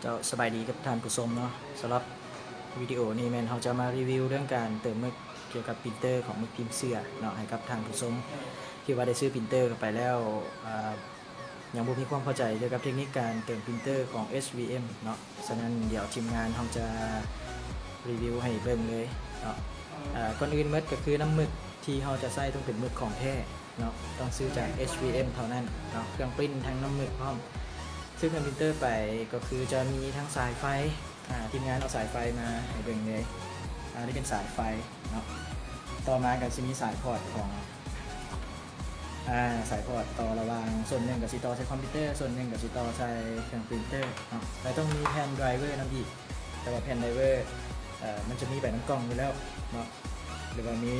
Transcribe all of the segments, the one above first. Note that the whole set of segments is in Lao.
ເຈົ້າ ສະບາຍດີກັບທ່ານຜູ້ຊົມເນາະ. ສຳລັບວິດີໂອນີ້ແມ່ນເຮົາຈະມາຣີວິວເລື່ອງການເຕີມໝຶກກ່ຽວກັບປຣິນເຕີຂອງໝຶກພິມເສື້ອເນາະ ໃຫ້ກັບທ່ານຜູ້ຊົມທີ່ວ່າໄດ້ຊື້ປຣິນເຕີເຂົ້າໄປແລ້ວ ອາ ຍັງບໍ່ມີຄວາມເຂົ້າໃຈກ່ຽວກັບເທັກນິກການເຕີມປຣິນເຕີຂອງ ເອັດ ວີ ເອັມ ເນາະ. ສະນັ້ນດຽວທີມງານເຮົາຈະຣີວິວໃຫ້ເບິ່ງເລີຍເນາະ. ອາ ກ່ອນອື່ນໝົດກໍຄືນ້ຳໝຶກທີ່ເຮົາຈະໃຊ້ຕ້ອງເປັນໝຶກຂອງແທ້ ເນາະ ຕ້ອງຊື້ຈາກ ເອັດ ວີ ເອັມ ເທົ່ານັ້ນເນາະ. ເຄື່ອງປຣິນທັງນ້ຳໝຶກພ້ອມ ຊື້ເຄື່ອງປຣິນເຕີໄປກໍຄືຈະມີທັງສາຍໄຟ ອາ ທີມງານເອົາສາຍໄຟມາໃຫ້ເບິ່ງເລີຍ. ອາ ນີ້ເປັນສາຍໄຟເນາະ. ຕໍ່ມາກໍຊິມີສາຍພອດຂອງ ອາ ສາຍພອດຕໍ່ລະຫວ່າງ ສ່ວນໜຶ່ງກໍຊິຕໍ່ໃສ່ຄອມພິວເຕີ ສ່ວນໜຶ່ງກໍຊິຕໍ່ໃສ່ເຄື່ອງປຣິນເຕີເນາະ. ແລ້ວຕ້ອງມີແຜ່ນໄດຣເວີນຳອີກ ແຕ່ວ່າແຜ່ນໄດຣເວີ ເອີ ມັນຈະມີໃບນຳກ່ອງຢູ່ແລ້ວເນາະ ຫຼືວ່າມີ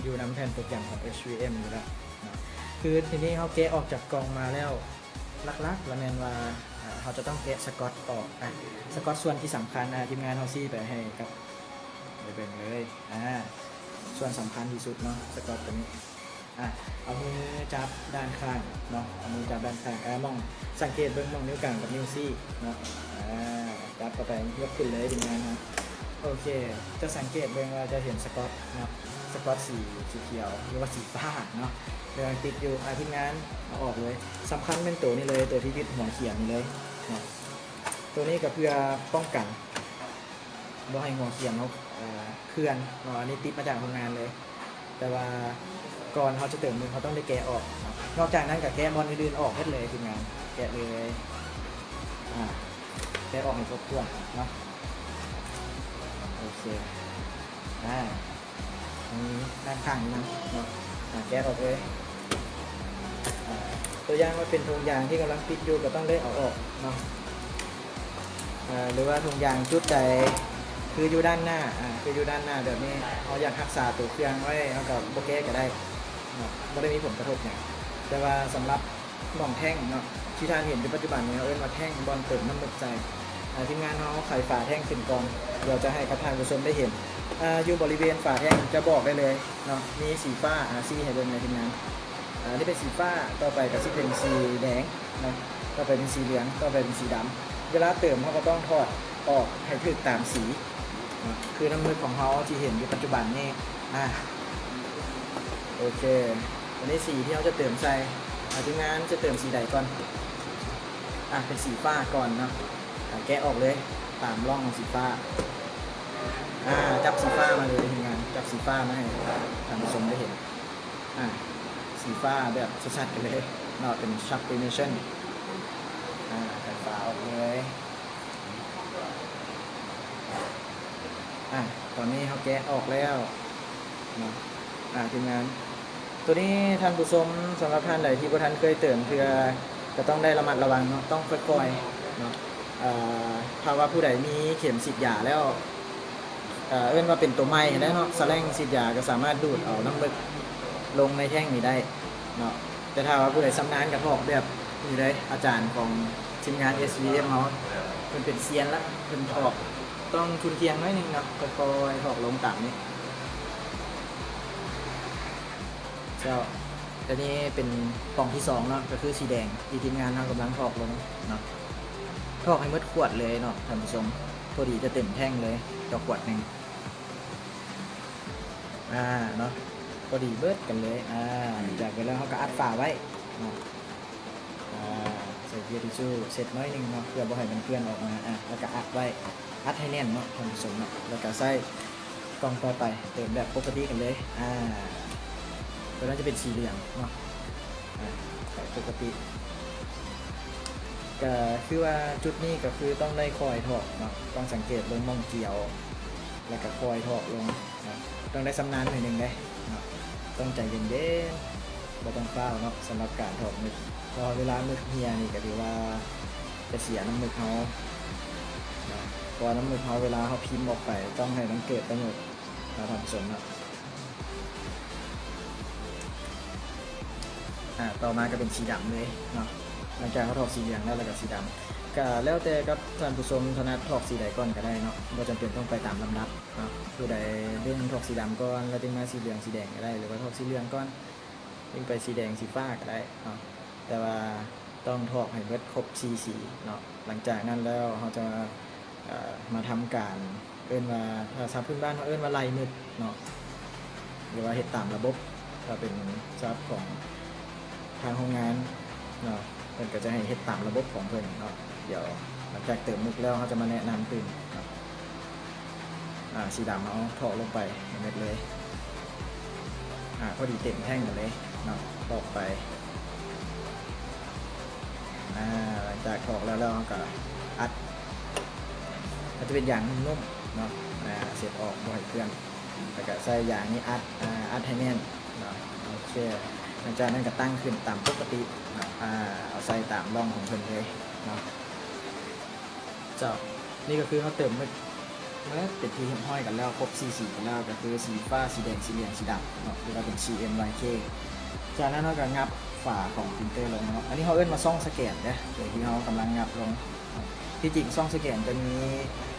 ຢູ່ນຳແຜ່ນໂປຣແກຣມຂອງ ເອັດ ວີ ເອັມ ຢູ່ແລ້ວເນາະ. ຄືທີນີ້ເຮົາແກະອອກຈາກກ່ອງມາແລ້ວ ຫຼັກໆລະແມ່ນວ່າ ເອີ ເຮົາຈະຕ້ອງແກະສະກອດອອກ. ອາ ສະກອດສ່ວນທີ່ສຳຄັນ ອາ ທີມງານເຮົາຊີ້ໄປໃຫ້ກັບ ໄປເບິ່ງເລີຍ. ອາ ສ່ວນສຳຄັນທີ່ສຸດເນາະ ສະກອດຕົວນີ້. ອາ ເອົາມືຈັບດ້ານຂ້າງເນາະ ເອົາມືຈັບດ້ານຂ້າງ. ອາ ໝ່ອງ ສັງເກດເບິ່ງໝ່ອງນິ້ວກາງກັບນິ້ວຊີ້ເນາະ. ອາ ຈັບເຂົ້າໄປ ຍົກຂຶ້ນເລີຍທີມງານເຮົາ. ໂອເຄ ຈະສັງເກດເບິ່ງວ່າຈະເຫັນສະກອດເນາະ ສະກອດສີ ສີຂຽວ ຫຼືວ່າສີຟ້າເນາະ ຍັງຕິດຢູ່. ອາ ທີມງານເອົາອອກເລີຍ. ສຳຄັນແມ່ນໂຕນີ້ເລີຍ ໂຕທີ່ຍຶດຫົວຂຽນນີ້ເລີຍເນາະ. ໂຕນີ້ກໍເພື່ອປ້ອງກັນ ບໍ່ໃຫ້ຫົວຂຽນເຮົາ ເອີ ເຄື່ອນເນາະ. ອັນນີ້ຕິດມາຈາກໂຮງງານເລີຍ ແຕ່ວ່າກ່ອນເຮົາຈະເຕີມໝຶກ ເຮົາຕ້ອງໄດ້ແກະອອກເນາະ. ນອກຈາກນັ້ນກໍແກະບ່ອນອື່ນໆອອກເບິດເລີຍທີມງານ ແກະເລີຍ. ອາ ແກະອອກໃຫ້ຄົບຖ້ວນເນາະ. ໂອເຄ ອາ ມີດ້ານຂ້າງນຳເນາະ. ອາ ແກະອອກເລີຍ. ອາ ຕົວຢ່າງວ່າເປັນຖົງຢາງທີ່ກຳລັງປິດຢູ່ ກໍຕ້ອງໄດ້ເອົາອອກເນາະ. ອາ ຫຼືວ່າຖົງຢາງຈຸດໃດ ຄືຢູ່ດ້ານໜ້າ ອາ ຄືຢູ່ດ້ານໜ້າແບບນີ້ ເຮົາຢາກຮັກສາຕົວເຄື່ອງໄວ້ ເຮົາກໍບໍ່ແກະກໍໄດ້ເນາະ ບໍ່ໄດ້ມີຜົນກະທົບຫຍັງ. ແຕ່ວ່າສຳລັບ ໝ່ອງແທ້ງເນາະ ທີ່ທ່ານເຫັນຢູ່ປັດຈຸບັນນີ້ ເຮົາເອີ້ນວ່າແທ້ງ ບ່ອນເຕີມນ້ຳໝຶກໃສ່. ອາ ທີມງານເຮົາໄຂຝາແທ້ງຂຶ້ນກ່ອນ ດຽວຈະໃຫ້ກັບທ່ານຜູ້ຊົມໄດ້ເຫັນ. ອາ ຢູ່ບໍລິເວນຝາແທ້ງຈະບອກໄດ້ເລີຍເນາະ ມີສີຟ້າ ອາ ຊີ້ໃຫ້ເບິ່ງໃນທີມງານ. ອາ ນີ້ເປັນສີຟ້າ ຕໍ່ໄປກໍຊິເປັນສີແດງເນາະ ຕໍ່ໄປເປັນສີເຫຼືອງ ຕໍ່ໄປເປັນສີດຳ. ເວລາເຕີມ ເຮົາກໍຕ້ອງຖອດອອກໃຫ້ຖືກຕາມສີເນາະ ຄືນ້ຳໝຶກຂອງເຮົາທີ່ເຫັນຢູ່ປັດຈຸບັນນີ້. ອາ ໂອເຄ ອັນນີ້ສີທີ່ເຮົາຈະເຕີມໃສ່ ອາ ທີມງານຈະເຕີມສີໃດກ່ອນ? ອາ ເປັນສີຟ້າກ່ອນເນາະ. ອາ ແກະອອກເລີຍ ຕາມຮ່ອງຂອງສີຟ້າ. ອາ ຈັບສີຟ້າມາເລີຍທີມງານ ຈັບສີຟ້າມາໃຫ້ທ່ານຜູ້ຊົມໄດ້ເຫັນ. ອາ ສີຟ້າແບບຊັດໆກັນເລີຍເນາະ ເປັນຊັບເປເນເຊິນ. ອາ ໄຂຝາອອກເລີຍ. ອາ ຕອນນີ້ເຮົາແກະອອກແລ້ວເນາະ. ອາ ທີມງານ ຕົວນີ້ທ່ານຜູ້ຊົມ ສຳລັບທ່ານໃດທີ່ບໍ່ທັນເຄີຍເຕີມເທື່ອ ກໍຕ້ອງໄດ້ລະມັດລະວັງເນາະ ຕ້ອງຄ່ອຍໆເນາະ. ເອີ ຖ້າວ່າຜູ້ໃດມີເຂັມສີດຢາແລ້ວ ເອີ ເອີ້ນວ່າເປັນຕົວໃໝ່ຫັ້ນແຫຼະເນາະ ສະແລັງສີດຢາກໍສາມາດດູດເອົານ້ຳໝຶກລົງໃນແທ້ງນີ້ໄດ້ເນາະ. ແຕ່ຖ້າວ່າຜູ້ໃດຊຳນານກໍຖອກແບບນີ້ເລີຍ ອາຈານຂອງທີມງານ ເອັດ ວີ ເອັມ ເຮົາ ເພິ່ນເປັນຊຽນລະ ເພິ່ນຖອກ ຕ້ອງທຸ່ນທ່ຽງໜ້ອຍໜຶ່ງເນາະ ຄ່ອຍໆຖອກລົງຕາມນີ້. ເຈົ້າ ອັນນີ້ເປັນປ່ອງທີສອງເນາະ ກໍຄືສີແດງທີ່ທີມງານເຮົາກຳລັງຖອກລົງເນາະ. ຖອກໃຫ້ໝົດຂວດເລີຍເນາະທ່ານຜູ້ຊົມ ພໍດີຈະເຕັມແທ້ງເລີຍຕໍ່ຂວດໜຶ່ງ. ອາ ເນາະ ພໍດີເບິດກັນເລີຍ. ອາ ຫຼັງຈາກນັ້ນແລ້ວເຮົາກໍອັດຝາໄວ້ເນາະ. ອາ ໃສ່ເຈ້ທິຊຊູເຊັດໜ້ອຍໜຶ່ງເນາະ ເພື່ອບໍ່ໃຫ້ມັນເປື້ອນອອກມາ. ອາ ແລ້ວກໍອັດໄວ້ ອັດໃຫ້ແໜ້ນເນາະທ່ານຜູ້ຊົມເນາະ. ແລ້ວກໍໃສ່ກ່ອງຕໍ່ໄປ ເຕີມແບບປົກກະຕິກັນເລີຍ. ອາ ຕົວນັ້ນຈະເປັນສີເຫຼືອງເນາະ. ອາ ໃສ່ປົກກະຕິ ກໍຄືວ່າຈຸດນີ້ກໍຄືຕ້ອງໄດ້ຄອຍຖອກເນາະ ຕ້ອງສັງເກດເບິ່ງໝ່ອງກຽວ ແລ້ວກໍຄອຍຖອກລົງເນາະ. ຕ້ອງໄດ້ຊຳນານໜ້ອຍໜຶ່ງເດ້ເນາະ ຕ້ອງໃຈເຢັນໆ ບໍ່ຕ້ອງຟ້າວເນາະ ສຳລັບການຖອກໝຶກ ເພາະວ່າເວລາໝຶກເຫ່ຍນີ້ກໍຖືວ່າຈະເສຍນ້ຳໝຶກເຮົາເນາະ. ເພາະວ່ານ້ຳໝຶກເຮົາເວລາເຮົາພິມອອກໄປ ຕ້ອງໃຫ້ມັນເກີດປະໂຫຍດເນາະທ່ານຜູ້ຊົມເນາະ. ອາ ຕໍ່ມາກໍເປັນສີດຳເລີຍເນາະ. ຫຼັງຈາກເຮົາຖອກສີເຫຼືອງແລ້ວ ແລ້ວກໍສີດຳ ກໍແລ້ວແຕ່ກັບທ່ານຜູ້ຊົມຖະໜັດຖອກສີໃດກ່ອນກໍໄດ້ເນາະ ບໍ່ຈຳເປັນຕ້ອງໄປຕາມລຳດັບເນາະ. ຜູ້ໃດເລີ່ມຖອກສີດຳກ່ອນ ແລ້ວຈຶ່ງມາສີເຫຼືອງ ສີແດງກໍໄດ້ ຫຼືວ່າຖອກສີເຫຼືອງກ່ອນ ຈຶ່ງໄປສີແດງ ສີຟ້າກໍໄດ້ເນາະ. ແຕ່ວ່າ ຕ້ອງຖອກໃຫ້ເບິດຄົບສີ່ສີເນາະ. ຫຼັງຈາກນັ້ນແລ້ວເຮົາຈະ ເອີ ມາທຳການເອີ້ນວ່າ ພາສາພື້ນບ້ານເຮົາເອີ້ນວ່າໄລ່ໝຶກເນາະ ຫຼືວ່າເຮັດຕາມລະບົບ. ຖ້າເປັນສັບຂອງທາງໂຮງງານເນາະ ເພິ່ນກໍຈະໃຫ້ເຮັດຕາມລະບົບຂອງເພິ່ນເນາະ. ດຽວຫຼັງຈາກເຕີມໝຶກແລ້ວ ເຮົາຈະມາແນະນຳຕື່ມເນາະ. ອາ ສີດຳເຮົາຖອກລົງໄປໃຫ້ໝົດເລີຍ. ອາ ພໍດີເຕັມແທ່ງໝົດເລີຍເນາະ ຖອກໄປ. ອາ ຫຼັງຈາກຖອກແລ້ວ ແລ້ວເຮົາກໍອັດ ມັນຈະເປັນຢາງນຸ້ມໆເນາະ. ອາ ເຊັດອອກບໍ່ໃຫ້ເປື້ອນ ແລ້ວກໍໃສ່ຢາງນີ້ອັດ ອາ ອັດໃຫ້ແໜ້ນເນາະ. ໂອເຄ ຫຼັງຈາກນັ້ນກໍຕັ້ງຂຶ້ນຕາມປົກກະຕິເນາະ. ອາ ເອົາໃສ່ຕາມຮ່ອງຂອງເພິ່ນເລີຍເນາະ. ເຈົ້າ ນີ້ກໍຄືເຮົາເຕີມໝຶກເໝິດເປັນທີ່ຮຽບຮ້ອຍກັນແລ້ວ ຄົບສີ່ສີກັນແລ້ວ ກໍຄືສີຟ້າ ສີແດງ ສີເຫຼືອງ ສີດຳເນາະ ຫຼືວ່າເປັນ ຊີເອັມ ວາຍ ເຄ. ຈາກນັ້ນເຮົາກໍຫຍັບຝາຂອງປຣິນເຕີລົງເນາະ. ອັນນີ້ເຮົາເອີ້ນວ່າຊ່ອງສະແກນເດ້ ໂດຍທີ່ເຮົາກຳລັງຫຍັບລົງ. ທີ່ຈິງຊ່ອງສະແກນຈະມີ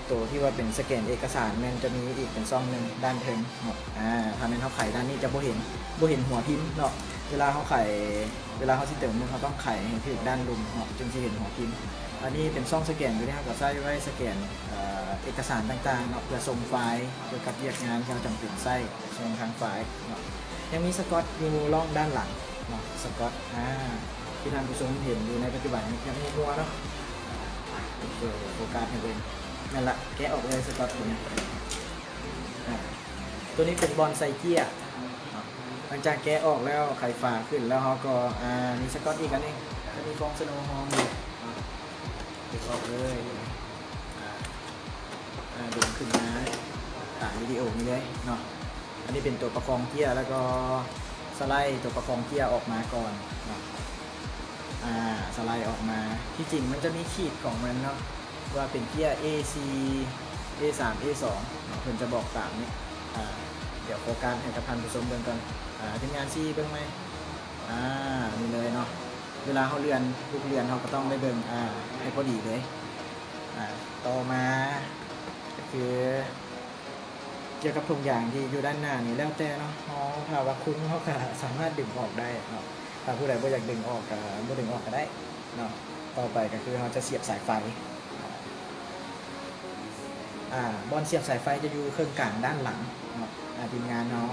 ໂຕທີ່ວ່າເປັນສະແກນເອກະສານ ແມ່ນຈະມີອີກເປັນຊ່ອງໜຶ່ງດ້ານເທິງເນາະ. ອາ ຖ້າແມ່ນເຮົາໄຂດ້ານນີ້ຈະບໍ່ເຫັນ ບໍ່ເຫັນຫົວພິມເນາະ. ເວລາເຮົາໄຂ ເວລາເຮົາຊິເຕີມໝຶກ ເຮົາຕ້ອງໄຂໃຫ້ຖືກດ້ານລຸ່ມເນາະ ຈຶ່ງຊິເຫັນຫົວພິມ. ອັນນີ້ເປັນຊ່ອງສະແກນ ໂດຍທີ່ເຮົາກໍໃຊ້ໄວ້ສະແກນ ເອີ ເອກະສານຕ່າງໆເນາະ ເພື່ອສົ່ງໄຟລ໌ກ່ຽວກັບວຽກງານທີ່ເຮົາຈຳເປັນໃຊ້ ສົ່ງທາງໄຟລ໌ເນາະ. ຍັງມີສະກອດຢູ່ຮ່ອງດ້ານຫຼັງເນາະ ສະກອດ ອາ ທີ່ທ່ານຜູ້ຊົມເຫັນຢູ່ໃນປັດຈຸບັນນີ້ ຍັງຫົວໆເນາະ. ໂອເຄ ໂຟກັສໃຫ້ເບິ່ງ ນັ້ນລະ ແກະອອກເລີຍສະກອດຕົວນີ້. ອາ ຕົວນີ້ເປັນບ່ອນໃສ່ເຈ້ຍເນາະ. ຫຼັງຈາກແກະອອກແລ້ວ ໄຂຝາຂຶ້ນແລ້ວ ເຮົາກໍ ອາ ມີສະກອດອີກອັນໜຶ່ງ ຈະມີຟອງສະໂນຮອງຢູ່ເນາະ. ດຶງອອກເລີຍ ອາ ອາ ດຶງຂຶ້ນມາຕາມວິດີໂອນີ້ເລີຍເນາະ. ອັນນີ້ເປັນຕົວປະຄອງເຈ້ຍ ແລ້ວກໍສະໄລຕົວປະຄອງເຈ້ຍອອກມາກ່ອນເນາະ. ອາ ສະໄລອອກມາ ທີ່ຈິງມັນຈະມີຂີດຂອງມັນເນາະ ວ່າເປັນເຈ້ຍ ເອສີ່ ເອສາມ ເອສອງເນາະ ເພິ່ນຈະບອກຕາມນີ້. ອາ ດຽວໂຟກັສໃຫ້ກັບທ່ານຜູ້ຊົມເບິ່ງກ່ອນ. ອາ ທີມງານຊີ້ເບິ່ງໃໝ່. ອາ ນີ້ເລີຍເນາະ ເວລາເຮົາເລື່ອນ ລູກເລື່ອນ ເຮົາກໍຕ້ອງໄດ້ເບິ່ງ ອາ ໃຫ້ພໍດີເລີຍ. ອາ ຕໍ່ມາກໍຄື ກ່ຽວກັບຖົງຢາງທີ່ຢູ່ດ້ານໜ້ານີ້ ແລ້ວແຕ່ເນາະ ເຮົາ ຖ້າວ່າຄຸງ ເຮົາກໍສາມາດດຶງອອກໄດ້ເນາະ. ຖ້າຜູ້ໃດບໍ່ຢາກດຶງອອກກໍບໍ່ດຶງອອກກໍໄດ້ເນາະ. ຕໍ່ໄປກໍຄືເຮົາຈະສຽບສາຍໄຟ ອາ ບ່ອນສຽບສາຍໄຟຈະຢູ່ເຄິ່ງກາງດ້ານຫຼັງເນາະ. ອາ ທີມງານເຮົາ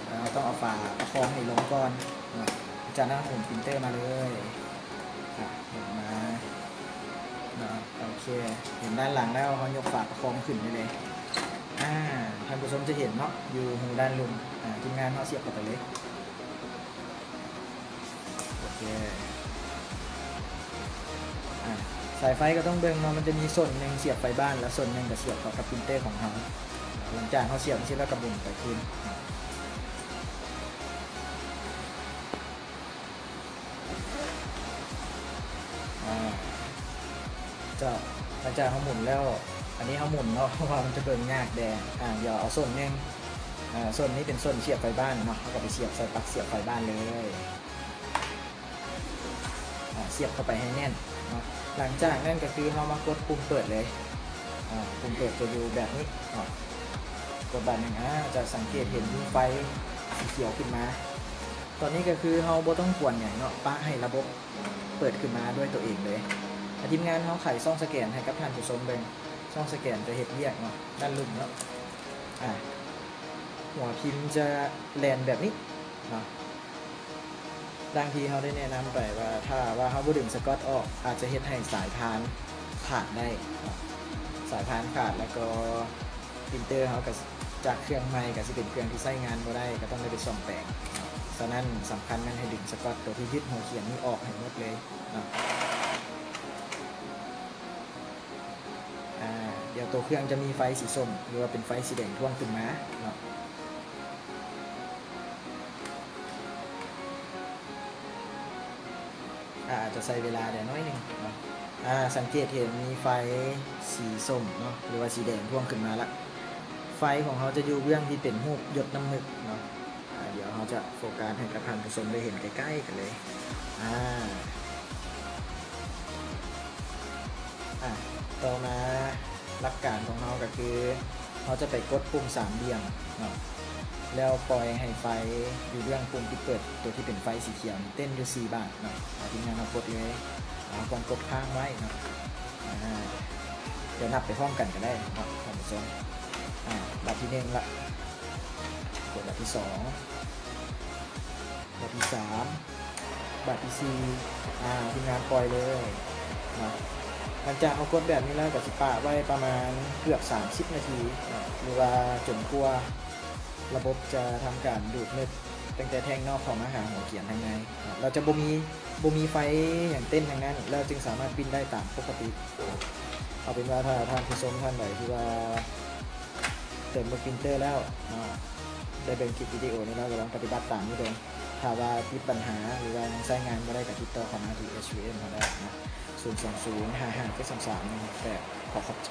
ເຮົາຕ້ອງເອົາຝາປະຄອງນີ້ລົງກ່ອນເນາະ. ຈາກນັ້ນເຮົາໝູນປຣິນເຕີມາເລີຍ ອາ ໝູນມາເນາະ. ໂອເຄ ເຫັນດ້ານຫຼັງແລ້ວ ເຮົາຍົກຝາປະຄອງຂຶ້ນໄດ້ເລີຍ. ອາ ທ່ານຜູ້ຊົມຈະເຫັນເນາະ ຢູ່ຮູດ້ານລຸ່ມ. ອາ ທີມງານເຮົາສຽບເຂົ້າໄປເລີຍ. ໂອເຄ ອາ ສາຍໄຟກໍຕ້ອງເບິ່ງເນາະ ມັນຈະມີສ່ວນໜຶ່ງສຽບໄຟບ້ານ ແລ້ວສ່ວນໜຶ່ງກໍສຽບເຂົ້າກັບປຣິນເຕີຂອງເຮົາ. ຫຼັງຈາກເຮົາສຽບເສັດແລ້ວກໍໝູນໄປຄືນ. ອາ ເຈົ້າ ຫຼັງຈາກເຮົາໝູນແລ້ວ ອັນນີ້ເຮົາໝູນເນາະ ເພາະວ່າມັນຈະເບິ່ງຍາກແດ່. ອາ ດຽວເອົາສ່ວນໜຶ່ງ ອາ ສ່ວນນີ້ເປັນສ່ວນສຽບໄຟບ້ານເນາະ ເຮົາກໍໄປສຽບໃສ່ປັກສຽບໄຟບ້ານເລີຍ. ອາ ສຽບເຂົ້າໄປໃຫ້ແໜ້ນເນາະ. ຫຼັງຈາກນັ້ນກໍຄືເຮົາມາກົດປຸ່ມເປີດເລີຍ. ອາ ປຸ່ມເປີດຈະຢູ່ແບບນີ້ເນາະ ກົດບາດໜຶ່ງ ອາ ຈະສັງເກດເຫັນມີໄຟສີຂຽວຂຶ້ນມາ. ຕອນນີ້ກໍຄືເຮົາບໍ່ຕ້ອງກວນຫຍັງເນາະ ປະໃຫ້ລະບົບເປີດຂຶ້ນມາດ້ວຍຕົວເອງເລີຍ. ອາ ທີມງານເຮົາໄຂຊ່ອງສະແກນໃຫ້ກັບທ່ານຜູ້ຊົມເບິ່ງ. ຊ່ອງສະແກນຈະເຮັດວຽກເນາະ ດ້ານລຸ່ມເນາະ. ອາ ຫົວພິມຈະແລ່ນແບບນີ້ເນາະ. ດັ່ງທີ່ເຮົາໄດ້ແນະນຳໄປວ່າ ຖ້າວ່າເຮົາບໍ່ດຶງສະກອດອອກ ອາດຈະເຮັດໃຫ້ສາຍພານຂາດໄດ້ເນາະ. ສາຍພານຂາດ ແລ້ວກໍປຣິນເຕີເຮົາກໍ ຈາກເຄື່ອງໃໝ່ກໍຊິເປັນເຄື່ອງທີ່ໃຊ້ງານບໍ່ໄດ້ ກໍຕ້ອງໄດ້ໄປສ້ອມແປງ. ສະນັ້ນສຳຄັນແມ່ນໃຫ້ດຶງສະກອດຕົວທີ່ຍຶດຫົວຂຽນນີ້ອອກໃຫ້ໝົດເລີຍເນາະ. ອາ ດຽວຕົວເຄື່ອງຈະມີໄຟສີສົ້ມ ຫຼືວ່າເປັນໄຟສີແດງທ່ວງຂຶ້ນມາເນາະ. ອາ ອາດຈະໃຊ້ເວລາໄດ້ໜ້ອຍໜຶ່ງເນາະ. ອາ ສັງເກດເຫັນມີໄຟສີສົ້ມເນາະ ຫຼືວ່າສີແດງພວມຂຶ້ນມາລະ. ໄຟຂອງເຮົາຈະຢູ່ເບື້ອງທີ່ເປັນຮູບຢົດນ້ຳໝຶກເນາະ. ອາ ດຽວເຮົາຈະໂຟກັສໃຫ້ກັບທ່ານຜູ້ຊົມໄດ້ເຫັນໃກ້ໆກັນເລີຍ. ອາ ອາ ຕໍ່ມາຫຼັກການຂອງເຮົາກໍຄື ເຮົາຈະໄປກົດປຸ່ມສາມຫຼ່ຽມເນາະ ແລ້ວປ່ອຍໃຫ້ໄຟຢູ່ເບື້ອງປຸ່ມປິດເປີດ ຕົວທີ່ເປັນໄຟສີຂຽວນີ້ເຕັ້ນຢູ່ສີ່ບາດເນາະ. ອາ ທີມງານເຮົາກົດເລີຍ. ເຮົາຄວນກົດຄ້າງໄວ້ເນາະ. ອາ ດຽວນັບໄປພ້ອມກັນກໍໄດ້ເນາະທ່ານຜູ້ຊົມ. ອາ ບາດທີໜຶ່ງລະ ກົດບາດທີສອງ ບາດທີສາມ ບາດທີສີ່ ອາ ທີມງານປ່ອຍເລີຍເນາະ. ຫຼັງຈາກເຮົາກົດແບບນີ້ແລ້ວ ກໍຊິປະໄວ້ປະມານເກືອບສາມສິບນາທີເນາະ ຫຼືວ່າຈົນກວ່າລະບົບຈະທຳການດູດເນັດຕັ້ງແຕ່ແທ່ງນອກເຂົ້າມາຫາຫົວກຽນທາງໃນເນາະ. ລາວຈະບໍ່ມີ ບໍ່ມີໄຟຫຍັງເຕັ້ນທັງນັ້ນ ແລ້ວຈຶ່ງສາມາດປິ່ນໄດ້ຕາມປົກກະຕິ. ເອົາເປັນວ່າຖ້າທ່ານຜູ້ຊົມທ່ານໃດທີ່ວ່າເຕີມເບິ່ງປຣິນເຕີແລ້ວເນາະ ໄດ້ເບິ່ງຄລິບວິດີໂອນີ້ແລ້ວ ກໍລອງປະຕິບັດຕາມນີ້ເບິ່ງ. ຖ້າວ່າຕິດບັນຫາ ຫຼືວ່າຍັງໃຊ້ງານບໍ່ໄດ້ ກໍຕິດຕໍ່ເຂົ້າມາທີ່ ເອັດ ຢູ ເອັມ ເຮົາໄດ້ເນາະ ສູນສອງສູນ ຫ້າຫ້າເຈັດສາມສາມ ໜຶ່ງຫົກແປດ. ຂໍຂອບໃຈ.